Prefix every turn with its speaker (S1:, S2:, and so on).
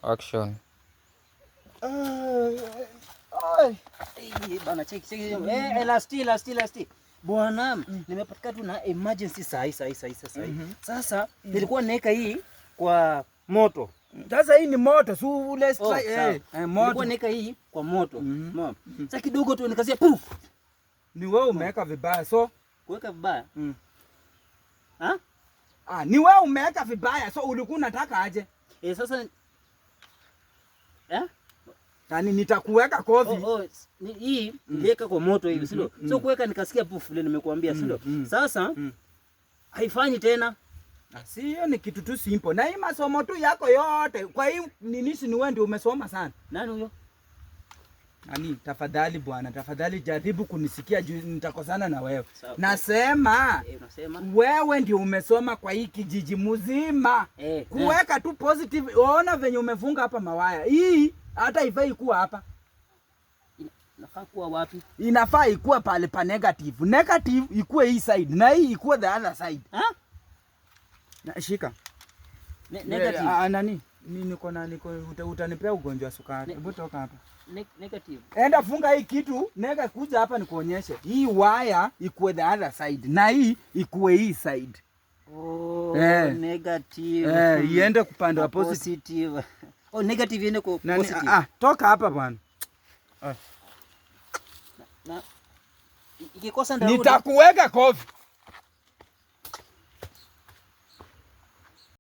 S1: Action.
S2: Eh, bana, cheki cheki. Eh, lasti lasti lasti. Bwana, nimepatikana tu na emergency sahi sahi sahi sahi. Sasa nilikuwa naweka hii kwa moto.
S3: Sasa hii ni moto, si ule
S2: Oh, sawa.
S3: Moto.
S2: Nilikuwa naweka hii kwa moto. Umeona? Sasa kidogo tu nikasikia puf.
S3: Ni wewe umeweka vibaya, so
S2: Kuweka vibaya. Ha?
S3: Ah, ni wewe umeweka vibaya, so ulikuwa unataka aje?
S2: Eh, sasa eh?
S3: Yaani nitakuweka kofi.
S2: Oh, hii niliweka kwa moto hivi, si ndio? So kuweka nikasikia puf ile nimekuambia, si ndio? Sasa haifanyi tena.
S3: Ah, si hiyo ni kitu tu simple. Na hii masomo tu yako yote. Kwa hii nini, si ni wewe ndio umesoma sana?
S2: Nani huyo?
S3: Nani, tafadhali bwana, tafadhali jaribu kunisikia juu nitakosana na wewe.
S2: Sawa.
S3: Nasema
S2: Eh, unasema?
S3: Wewe ndio umesoma kwa hii kijiji mzima. Kuweka tu positive, ona venye umefunga hapa mawaya. Hii hata ifai kuwa hapa.
S2: Inafaa kuwa wapi?
S3: Inafaa ikuwe pale pa negative. Negative ikuwe hii side na hii ikuwe the other side.
S2: Ha?
S3: Na, shika.
S2: Negative.
S3: Ah, nani? Ni niko na niko utanipea ugonjwa wa sukari. Hebu toka hapa.
S2: Negative.
S3: Enda funga hii kitu, nega kuja hapa nikuonyeshe. Hii waya ikuwe the other side na hii ikuwe hii side.
S2: Oh, negative.
S3: Iende kupande wa
S2: Na
S3: positive.
S2: positive. Oh, negative iende kwa
S3: Nani,
S2: positive.
S3: ah, toka hapa bwana.
S2: Na ikikosa ndarudi.
S3: Nitakuweka kofi.